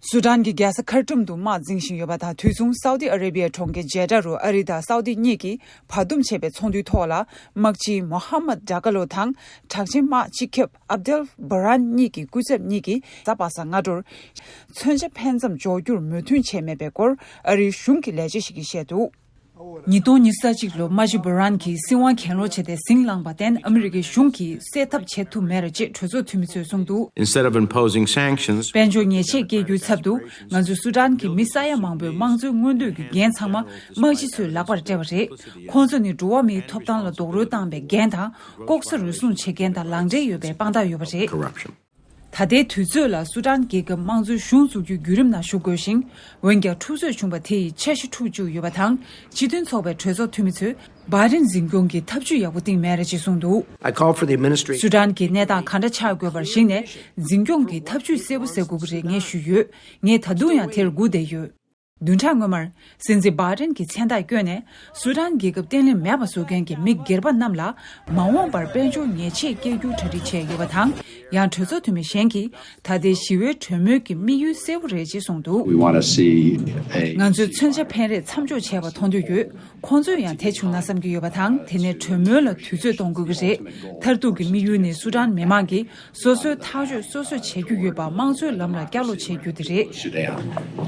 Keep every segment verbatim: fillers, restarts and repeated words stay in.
སུ་ཌན་གྱི་རྒྱལ་ས་ཁར་ཊུམ་དུ་དམག་འཛིང་བཞིན་ཡོད་པ་དང་། དུས་མཚུངས་སའུ་ཏི་ཨ་རེ་བྷི་ཡའི་གྲོང་ཁྱེར་ཇེ་ཌ་རུ་ཨ་རི་དང་སའུ་ཏི་གཉིས་ཀྱིས་བར་འདུམ་བྱས་པའི་ཚོགས་འདུའི་ཐོག་ལ། དམག་སྤྱི་མོ་ཧམ་མད་ཌ་ཀ་ལོ་དང་། དྲག་ཆེན་དམག་སྤྱི་ཁྱབ་ཨབ་དེལ་བྷ་རན་གཉིས་ཀྱི་སྐུ་ཚབ་གཉིས་ཀྱིས་གཟའ་པ་སངས་སྔ་དྲོར། མཚོན་ཆ་འཕེན་མཚམས་འཇོག་རྒྱུར་མོས་མཐུན་བྱས་མེད་པའི་སྐོར་ཨ་རིའི་གཞུང་གི་ལས་བྱེད་ཞིག་གིས་བཤད་འདུག་ཉིས་སྟོང་ཉི་ཤུ་རྩ་གཅིག་ལོར་དམག་སྤྱི་བྷ་རན་གྱིས་སྲིད་དབང་གྱེན་ལོག་བྱས་ཏེ་ཟིང་བསླངས་པར་བརྟེན། ཨ་མི་རི་ཀའི་གཞུང་གིས་སེལ་ཐབས་བྱེད་ཐུབ་མེད་རེད་ཅེས་གྲོས་ཚོགས་འཐུས་མི་ཚོས་གསུངས་འདུག Instead of imposing sanctions, དཔལ་འབྱོར་ཉེས་ཆད་བཀལ་རྒྱུའི་ཚབ་ཏུ། ང་ཚོས་སུ་ཌན་གྱི་མི་ས་ཡ་མང་པོའི་དམངས་གཙོའི་མངོན་འདོད་ཀྱི་འགན་ཚང་མ་དམག་སྤྱི་ཚོའི་ལག་པར་སྤྲད་པ་རེད། ཁོང་ཚོ་ནི་འགྲོ་བ་མིའི་ཐོབ་ཐང་ལ་རྡོག་རོལ་བཏང་བའི་འགན་དང་། ལྐོག་ཟ་རུལ་སུངས་བྱེད་མཁན་དང་ལག་འབྲེལ་ཡོད་པའི་དཔང་རྟགས་ཡོད་པ་རེད། Corruption. ད་ལྟའི་དུས་ཚོད་ལ་སུ་ཌན་རྒྱལ་ཁབ་དམངས་གཙོའི་གཞུང་འཛུགས་རྒྱུའི་བརྒྱུད་རིམ་ནང་ཞུགས་དགོས་ཤིང་། འོན་ཀྱང་འཁྲུག་རྩོད་བྱུང་བ་དེ་ཡིས་འཆར་གཞི་འཁྲུག་བཅུག་ཡོད་པ་དང་། སྤྱི་མཐུན་ཚོགས་པའི་གྲོས་ཚོགས་འཐུས་མི་ཚོས་བྷ་རེན་འཛིན་སྐྱོང་གིས་ཐབས་ཇུས་ཡག་པོ་བཏིང་མེད་རེད་ཅེས་གསུངས་འདུག I call for the administration སུ་ཌན་གྱི་གནས་སྟངས་ག་འདྲ་ཆགས་དགོས་པར་གཞིགས་ནས། འཛིན་སྐྱོང་གིས་ཐབས་ཇུས་གསལ་པོ་གསལ་དགོས་ཀྱི་རེད། ངས་ཞུས་ཡོད། ངས་ད་དུང་ཡང་དེར་སྒུག་བསྡད་ཡོད། བདུན་ཕྲག་སྔོན་མར། སྲིད་འཛིན་བྷ་རེན་གྱི་མཚན་རྟགས་བསྐྱོན་ནས། སུ་ཌན་རྒྱལ་ཁབ་བརྟན་ལྷིང་མེད་པ་བཟོ་མཁན་གྱི་མི་སྒེར་པ་རྣམས་ལ། མ་འོངས་པར་དཔལ་འབྱོར་ཉེས་ཆད་བཀལ་རྒྱུ་གྲ་སྒྲིག་བྱས་ཡོད་པ་དང་། ཡང་གྲོས་ཚོགས་འཐུས་མི་གཞན་གྱིས། ད་ལྟའི་ཞི་བའི་གྲོས་མོལ་གྱི་དམིགས་ཡུལ་གསལ་པོ་རེད་ཅེས་གསུངས་འདུག We want to see a ང་ཚོས་མཚོན་ཆ་འཕེན་རེས་མཚམས་འཇོག་བྱས་པ་མཐོང་འདོད་ཡོད། ཁོང་ཚོས་ཡང་དེ་བྱུང་ན་བསམ་གྱི་ཡོད་པ་དང་། དེ་ནས་གྲོས་མོལ་ལ་དུས་ཚོད་གཏོང་དགོས་ཀྱི་རེད། མཐར་ཐུག་གི་དམིགས་ཡུལ་ནི་སུ་ཌན་མི་མང་གིས། སོ་སོའི་ཐག་གཅོད་སོ་སོས་བྱེད་རྒྱུ་ཡོད་པ་དམངས་གཙོའི་ལམ་ལ་བསྐྱར་ལོག་བྱེད་རྒྱུ་དེ་རེད། Sudan,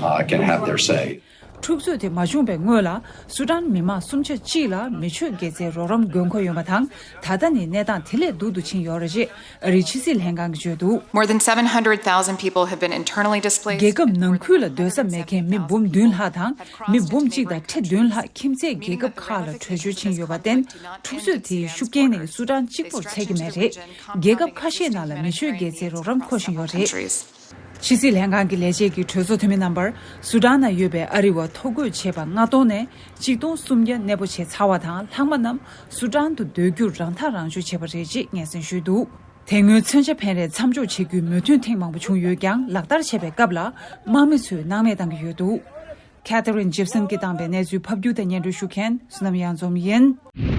uh, can have their say. འཁྲུག་རྩོད་དེ་མ་བྱུང་བའི་སྔོན་ལ། སུ་ཌན་མི་མང་སུམ་ཆ་གཅིག་ལ་མི་ཆོས་དགེ་རྩའི་རོགས་རམ་དགོས་མཁོ་ཡོད་པ་དང་། ད་ལྟ་ནི་གནས་སྟངས་དེ་ལས་སྡུག་ཏུ་ཕྱིན་ཡོད་རེད་ཅེས་ཨ་རིའི་ཕྱི་སྲིད་ལྷན་ཁང་གིས་བརྗོད་འདུག More than seven hundred thousand people have been internally displaced. རྒྱལ་ཁབ་ནང་ཁུལ་ལ་སྡོད་ས་མེད་མཁན་མི་འབུམ་བདུན་ལྷག་དང་། མི་འབུམ་གཅིག་དང་ཁྲི་བདུན་ལྷག་ཁྱིམ་མཚེས་རྒྱལ་ཁབ་ཁག་ལ་བྲོས་བྱོལ་ཕྱིན་ཡོད་པར་བརྟེན། འཁྲུག་རྩོད་དེའི་ཤུགས་རྐྱེན་ནི་སུ་ཌན་གཅིག་པུར་ཚད་ཀྱི་མེད་རེད། རྒྱལ་ཁབ་ཁ་ཤས་ནང་ལ་མི་ཆོས་དགེ་རྩའི་རོགས་རམ་མཁོ་བཞིན་ཡོད་རེད། ཕྱི་སྲིད་ལྷན་ཁང་གི་ལས་བྱེད་ཀྱིས་གྲོས་ཚོགས་འཐུས་མི་རྣམ་པར། སུ་ཌན་ན་ཡོད་པའི་ཨ་རི་བ་ཐོ་འགོད་བྱས་པ་ལྔ་སྟོང་ནས་ཆིག་སྟོང་སུམ་བརྒྱ་གནས་སྤོ་བྱས་ཚར་བ་དང་། ལྷག་མ་རྣམས་སུ་ཌན་དུ་སྡོད་རྒྱུར་རང་ཐག་རང་གཅོད་བྱས་པ་རེད་ཅེས་སྙན་སེང་ཞུས་འདུག་དེ་སྔོན་མཚོན་ཆ་འཕེན་རེས་མཚམས་འཇོག་བྱེད་རྒྱུའི་མོས་མཐུན་ཐེངས་མང་པོ་བྱུང་ཡོད་ཀྱང་། ལག་བསྟར་བྱེད་པའི་སྐབས་ལ་དམག་མི་ཚོས་སྣང་མེད་བཏང་གི་ཡོད་འདུག Catherine Gibson གྱིས་བཏང་བའི་གནས་ཚུལ་ཕབ་སྒྱུར་དང་སྙན་སྒྲོན་ཞུ་མཁན་བསོད་ནམས་གཡང་འཛོམས་ཡིན།